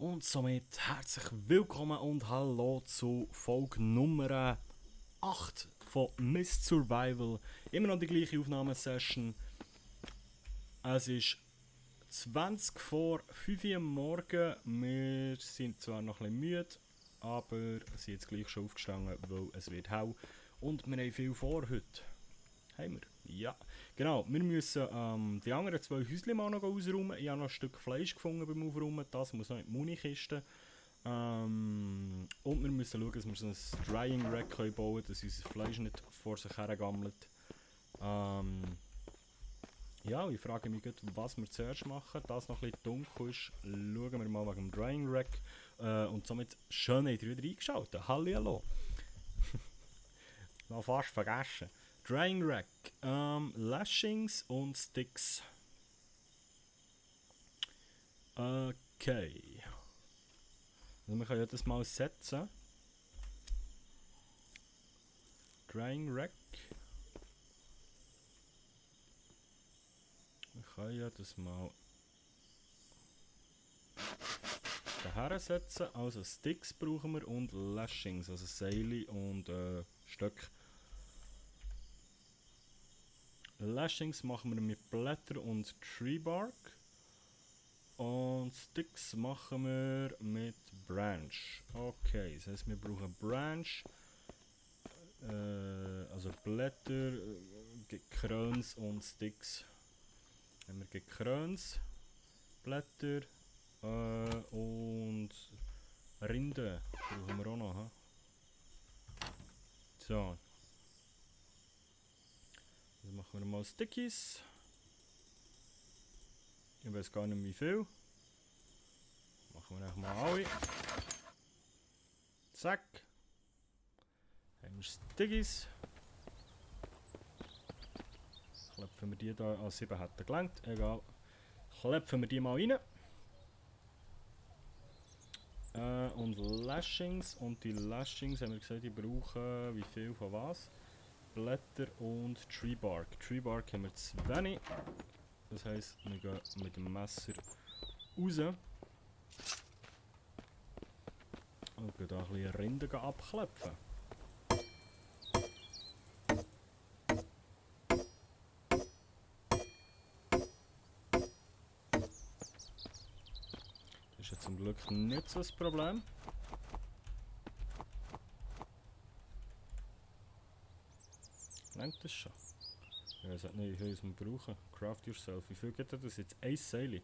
Und somit herzlich willkommen und hallo zu Folge Nummer 8 von Mist Survival. Immer noch die gleiche Aufnahmesession. Es ist 20 vor 5 Uhr am Morgen. Wir sind zwar noch ein bisschen müde, aber sind jetzt gleich schon aufgestanden, weil es wird hell. Und wir haben viel vor heute. Haben wir? Ja. Genau, wir müssen die anderen 2 Häuschen mal noch ausräumen. Ich habe noch ein Stück Fleisch gefunden beim Aufräumen. Das muss noch in die Munikiste. Und wir müssen schauen, dass wir so ein Drying Rack bauen können, dass unser Fleisch nicht vor sich hergammelt. Ja, ich frage mich gerade, was wir zuerst machen. Da es noch ein bisschen dunkel ist, schauen wir mal wegen dem Drying Rack. Und somit schön, habt ihr wieder eingeschaltet. Hallihallo. Noch fast vergessen. Drying Rack, Lashings und Sticks. Okay. Also wir können ja das mal setzen. Drying Rack. Wir können ja das mal daher setzen. Also Sticks brauchen wir und Lashings, also Seile und Stöcke. Lashings machen wir mit Blätter und Tree Bark. Und Sticks machen wir mit Branch. Okay, das heißt wir brauchen Branch, also Blätter, Gekröns und Sticks. Haben wir Gekröns, Blätter und Rinde brauchen wir auch noch. He? So. Jetzt machen wir mal Stickies. Ich weiß gar nicht wie viel. Machen wir einfach mal alle. Zack. Haben wir Stickies. Klepfen wir die da an 7 hätten gelangt. Egal. Klepfen wir die mal rein. Und Lashings. Und die Lashings haben wir gesagt, die brauchen wie viel von was? Blätter und Tree Bark. Tree Bark haben wir zu wenig. Das heisst, wir gehen mit dem Messer raus. Und gehen da ein bisschen Rinden abklepfen. Das ist ja zum Glück nicht so das Problem. Lenkt das schon? Ich weiß nicht, wie viel wir brauchen. Craft yourself. Wie viel geht das jetzt? 1 Seil.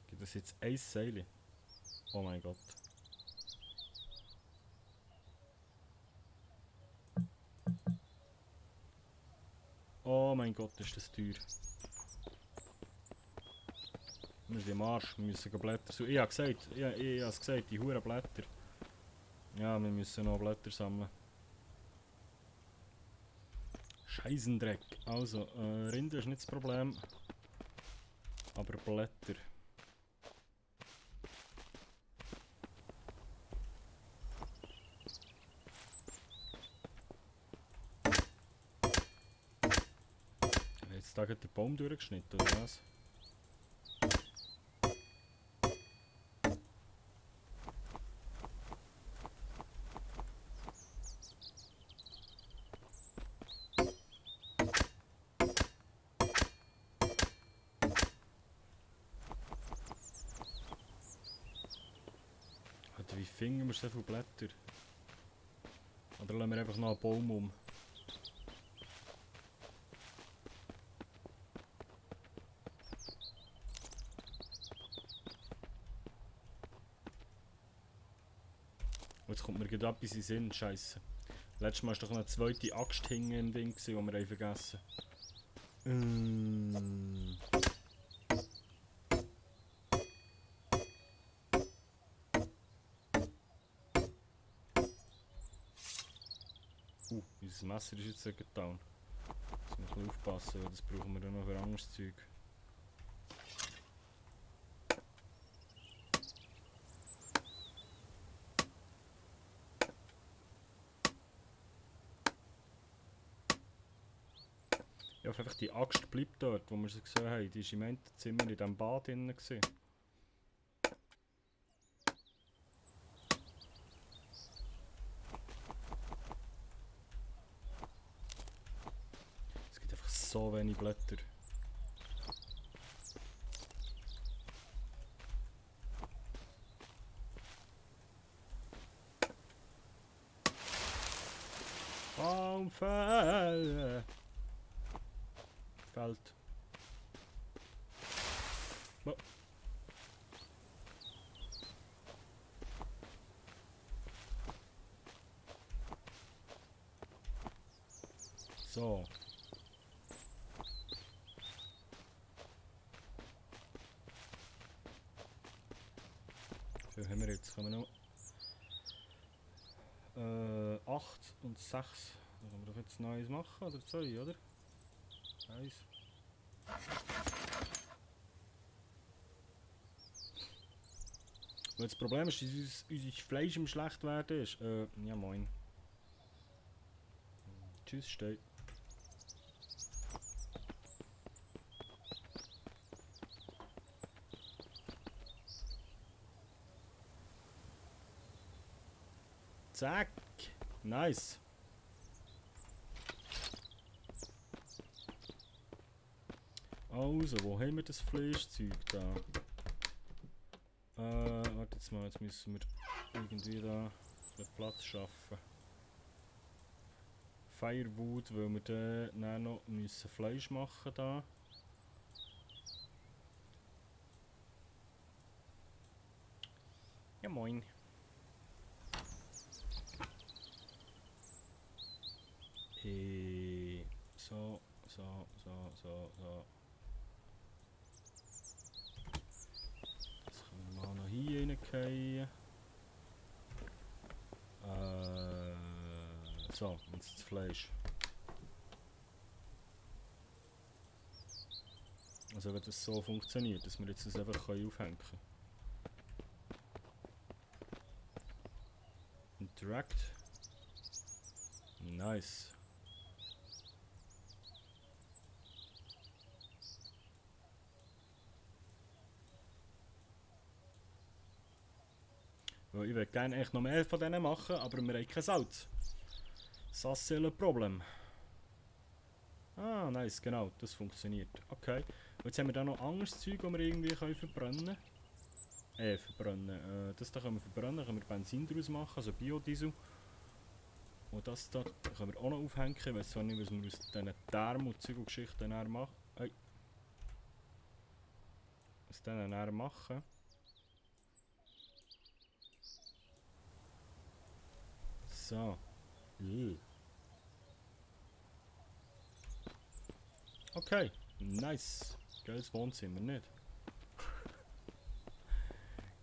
Gibt das jetzt 1 Seil? Oh mein Gott. Oh mein Gott, ist das teuer. Wir sind am Arsch, wir müssen Blätter suchen. Ich habe es gesagt, die Huren Blätter. Ja, wir müssen noch Blätter sammeln. Scheisendreck. Also, Rinde ist nicht das Problem. Aber Blätter. Jetzt da geht der Baum durchgeschnitten, oder was? Alter, wie finden wir so viele Blätter? Oder lassen wir einfach noch einen Baum um? Jetzt kommt mir gerade etwas in den Sinn, Scheiße. Letztes Mal war doch noch eine zweite Axt hinten im Ding, die wir vergessen haben. Unser Messer ist jetzt sogar down. Jetzt müssen wir aufpassen, weil das brauchen wir dann noch für anderes Zeug. Ja, hoffe einfach, die Axt bleibt dort, wo wir sie gesehen haben. Die war im Endzimmer in diesem Bad drin. Gewesen. Es gibt einfach so wenig Blätter. Baumfälle! Fällt. Oh. So. Wie viel haben wir jetzt? Können wir noch 8 und 6. Dann können wir doch jetzt noch eins machen, oder 2, oder? 1. Weil das Problem ist, dass unser Fleisch im schlecht werden ist. Ja moin. Tschüss, Steh. Zack! Nice! Also, wo haben wir das Fleischzeug da? Warte jetzt mal, jetzt müssen wir irgendwie da einen Platz schaffen. Firewood, weil wir dann noch müssen Fleisch machen da. Ja moin. So. Jetzt können wir mal noch hier reingehen. So, jetzt das Fleisch. Also wenn das so funktioniert, dass wir jetzt das einfach aufhängen können. Interact. Nice. Weil ich würde gerne eigentlich noch mehr von denen machen, aber wir haben kein Salz. Das ist ein Problem. Ah, nice, genau, das funktioniert. Okay. Und jetzt haben wir da noch anderes Zeug, das wir irgendwie verbrennen können. Das da können wir verbrennen, können wir Benzin daraus machen, also Biodiesel. Und das da können wir auch noch aufhängen. Ich weiß zwar nicht, was wir aus diesen Thermen und Zeug und Geschichten machen. Was dann machen. So. Okay, nice. Geiles Wohnzimmer, nicht?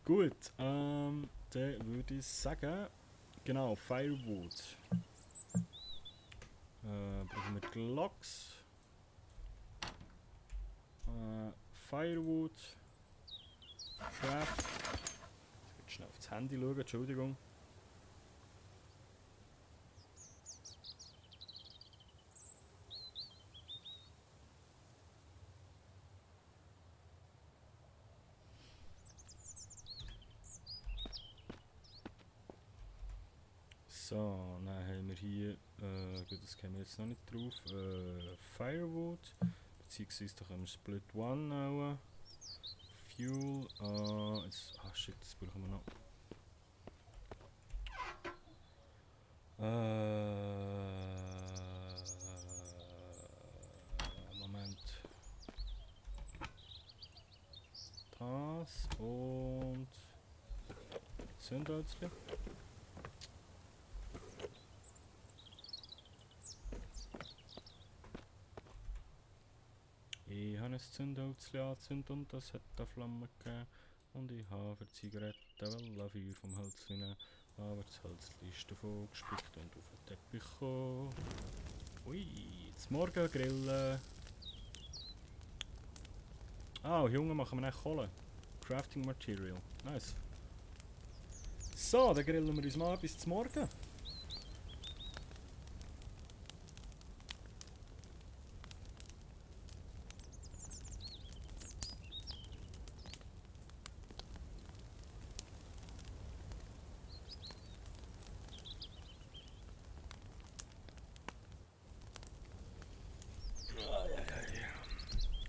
Gut, dann würde ich sagen, genau, Firewood. Brauchen wir Glocks. Firewood. Craft. Ich will schnell aufs Handy schauen, Entschuldigung. So, dann haben wir hier, gut, das kommen wir jetzt noch nicht drauf, Firewood, beziehungsweise da können wir Split One auch, Fuel, shit, das brauchen wir noch. Moment. Das und Zündhölzchen. Ich habe ein Zündhölzchen angezündet und das hat eine Flamme gegeben. Und ich habe für die Zigaretten Feuer vom Hölzchen nehmen. Aber das Hölzchen ist davon gespickt und auf den Teppich gekommen. Ui, zum Morgen grillen. Ah, hier unten machen wir dann Kohle. Crafting Material. Nice. So, dann grillen wir uns mal bis zum Morgen.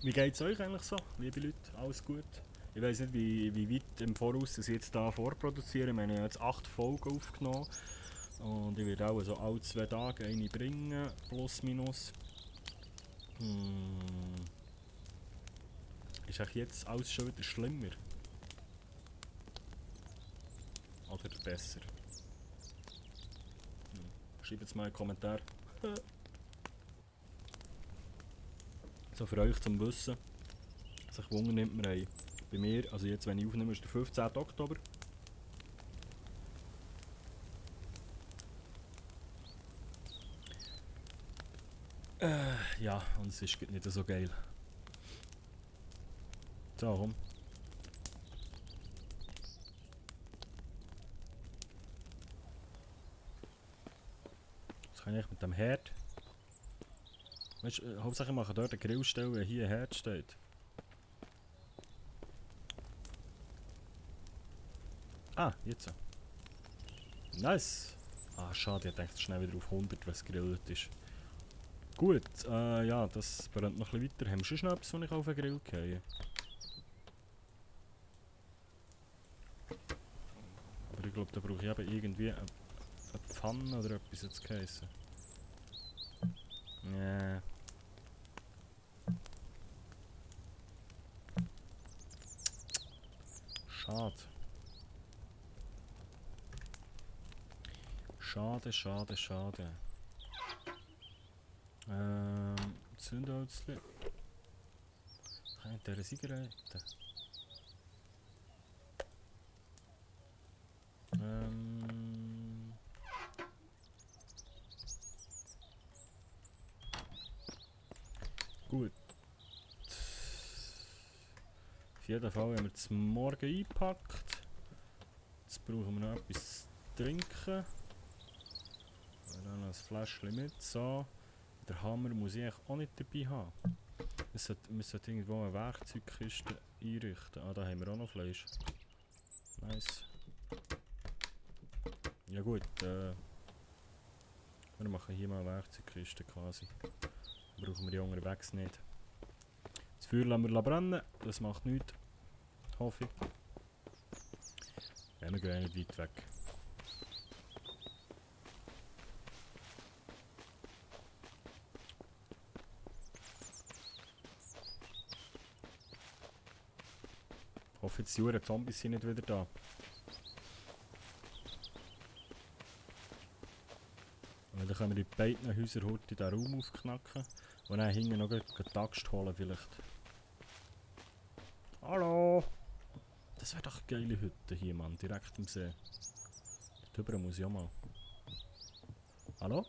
Wie geht es euch eigentlich so, liebe Leute? Alles gut? Ich weiß nicht, wie weit im Voraus ich jetzt hier vorproduziere. Wir haben ja jetzt 8 Folgen aufgenommen. Und ich werde auch so alle 2 Tage eine bringen, plus minus. Ist eigentlich jetzt alles schon wieder schlimmer? Oder besser? Schreibt jetzt mal einen Kommentar. So für euch zum Wissen. Sich Wunder nimmt man ein. Bei mir, also jetzt wenn ich aufnehme, ist der 15. Oktober. Ja, und es ist nicht so geil. So, komm. Was kann ich mit dem Herd? Weißt du, Hauptsache ich mache dort eine Grillstelle, wenn hier ein Herd steht. Ah, jetzt. Nice! Ah, schade, ich dachte schnell wieder auf 100, wenn es gegrillt ist. Gut, ja, das brennt noch ein bisschen weiter. Haben wir schon etwas, was ich auf den Grill gehe? Aber ich glaube, da brauche ich eben irgendwie eine Pfanne oder etwas jetzt geheißen. Nee. Schade. Schade, schade, schade. Zündholzli. Kann ich diese Zigarette? Gut. Auf jeden Fall haben wir das Morgen eingepackt. Jetzt brauchen wir noch etwas zu trinken. Dann noch ein Fläschchen mit. So. Der Hammer muss ich eigentlich auch nicht dabei haben. Wir sollten irgendwo eine Werkzeugkiste einrichten. Ah, da haben wir auch noch Fleisch. Nice. Ja gut, wir machen hier mal eine Werkzeugkiste quasi. Brauchen wir die unterwegs nicht. Das Feuer lassen wir brennen, das macht nichts. Hoffe ich. Ja, wir gehen nicht weit weg. Ich hoffe, jetzt die Zombies sind nicht wieder da. Und dann können wir die beiden Häuser heute den Raum aufknacken. Und dann hinten noch eine Axt holen vielleicht. Hallo! Das wäre doch eine geile Hütte hier, Mann. Direkt am See. Darüber muss ich auch mal. Hallo?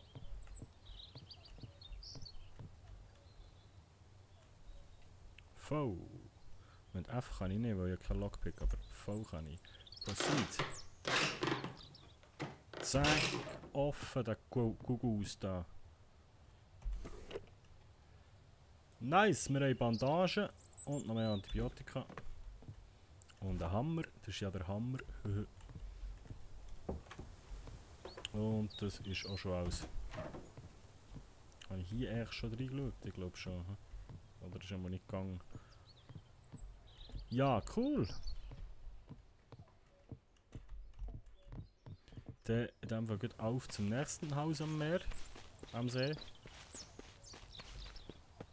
V. Mit F kann ich nicht, weil ich kein Lockpick, aber V kann ich. Proceed. Zack. Offen, der Gugus da. Nice, wir haben Bandagen und noch mehr Antibiotika. Und ein Hammer, das ist ja der Hammer. Und das ist auch schon alles. Habe ich hier eigentlich schon reingeschaut? Ich glaube schon. Oder ist einmal nicht gegangen? Ja, cool! Dann in dem Fall geht auf zum nächsten Haus am Meer. Am See.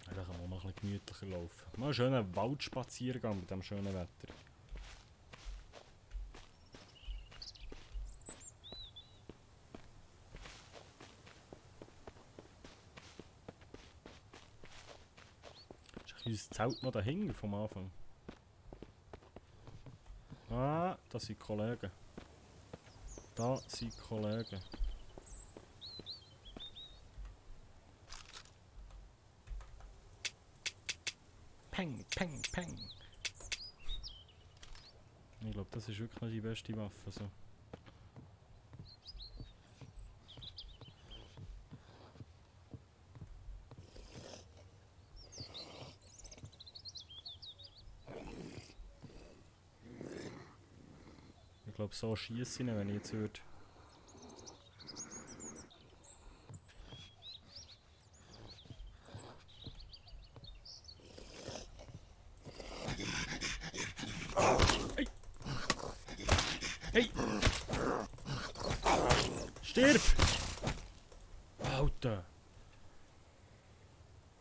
Da kann man noch ein bisschen gemütlicher laufen. Mal einen schönen Waldspaziergang mit dem schönen Wetter. Ist unser Zelt noch dahinter vom Anfang? Ah, das sind Kollegen. Da sind Kollegen. Peng, peng, peng. Ich glaube, das ist wirklich noch die beste Waffe. So. Ich glaube, so schieße ich, wenn ich jetzt würde. Stirb! Alter!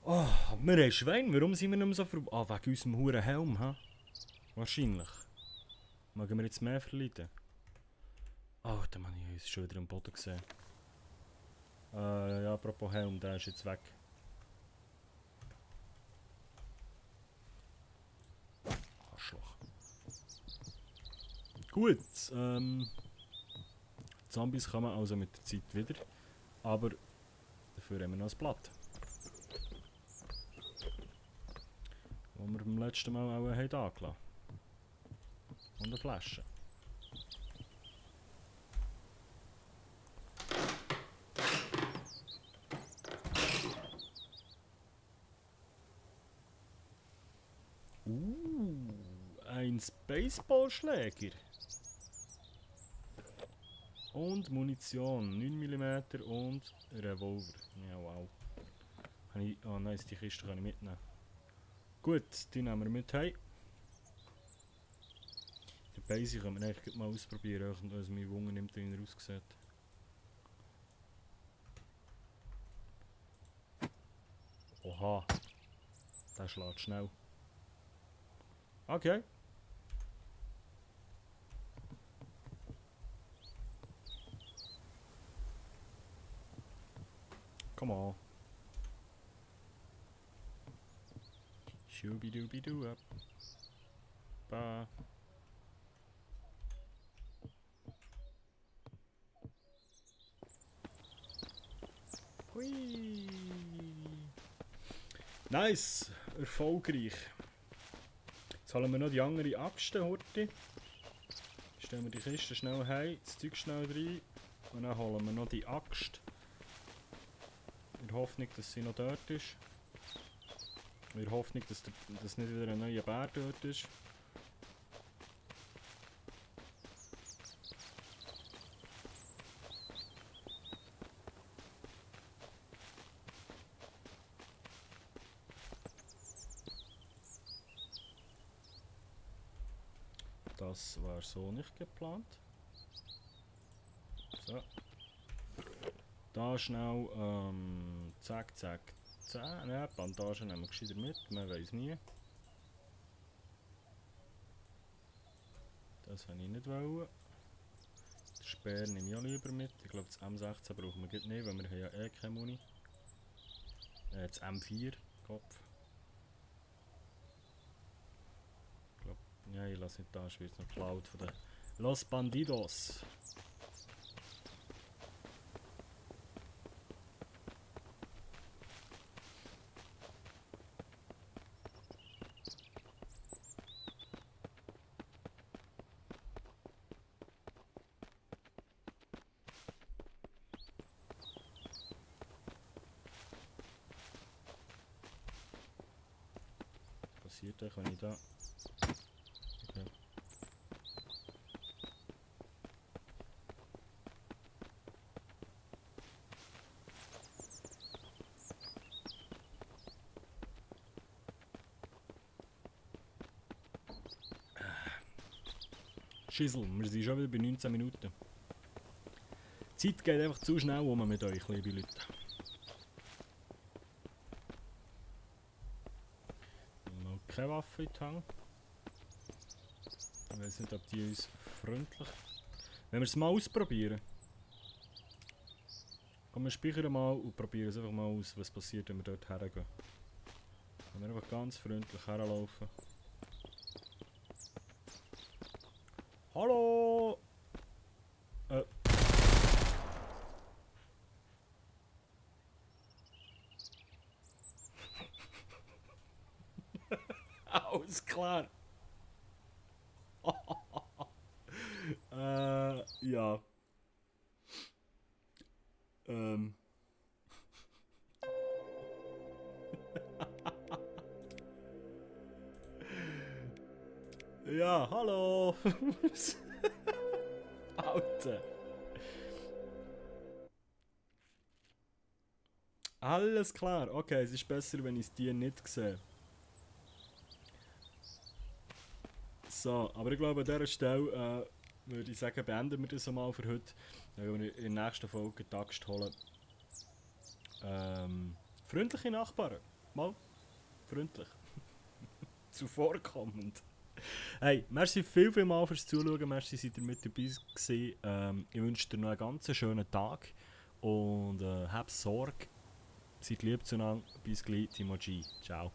Oh, wir haben Schwein. Warum sind wir nicht mehr so ver... Ah, wegen unserem huren Helm, ha? Wahrscheinlich. Mögen wir jetzt mehr verleiden? Alter, Mann, ich habe uns schon wieder am Boden gesehen. Ja, apropos Helm, der ist jetzt weg. Arschloch. Gut, Zombies kommen also mit der Zeit wieder. Aber dafür haben wir noch ein Blatt. Das wir beim letzten Mal auch haben angelassen. Und eine Flasche. Ein Baseballschläger. Und Munition. 9 mm und Revolver. Ja, wow. Oh nice, die Kiste kann ich mitnehmen. Gut, die nehmen wir mit heim. Den Basic können wir eigentlich mal ausprobieren, also meine Wunge nimmt, wie er aussieht. Oha. Der schlägt schnell. Okay. Come on. Shooby-dooby-doo up. Ba. Hui. Nice. Erfolgreich. Jetzt holen wir noch die andere Axt, Horti. Stellen wir die Kiste schnell heim, das Zeug schnell rein. Und dann holen wir noch die Axt. In der Hoffnung, dass sie noch dort ist. In der Hoffnung, dass nicht wieder ein neuer Bär dort ist. Das war so nicht geplant. So. Da schnell, zack, zack, zack. Ja, Bandagen nehmen wir gescheiter mit, man weiß nie. Das wollte ich nicht wollen. Den Speer nehme ich auch lieber mit. Ich glaube, das M16 brauchen wir nicht, weil wir haben ja eh keine Muni. Das M4, Kopf. Ich glaube, ja, ich lasse nicht da, es wird noch geklaut von den Los Bandidos. Passiert da, kann ich da. Okay. Schissel, wir sind schon wieder bei 19 Minuten. Die Zeit geht einfach zu schnell um mit euch, liebe Leute. Noch keine Waffe in die Hand. Ich weiß nicht, ob die uns freundlich... Wenn wir es mal ausprobieren. Komm, wir speichern mal und probieren es einfach mal aus, was passiert, wenn wir dort hergehen. Wenn wir einfach ganz freundlich herlaufen. Hallo! Alles klar! Ja. Ja, hallo! Alter! Alles klar, okay, es ist besser, wenn ich es dir nicht sehe. So, aber ich glaube an dieser Stelle würde ich sagen, beenden wir das einmal für heute. Dann will ich in der nächsten Folge die Axt holen. Freundliche Nachbarn. Mal freundlich. Zuvorkommend. Hey, merci viel mal fürs Zuschauen. Merci, seid ihr mit dabei gewesen. Ich wünsche dir noch einen ganz schönen Tag. Und habt Sorge. Seid lieb zueinander. Bis gleich, Timo G. Ciao.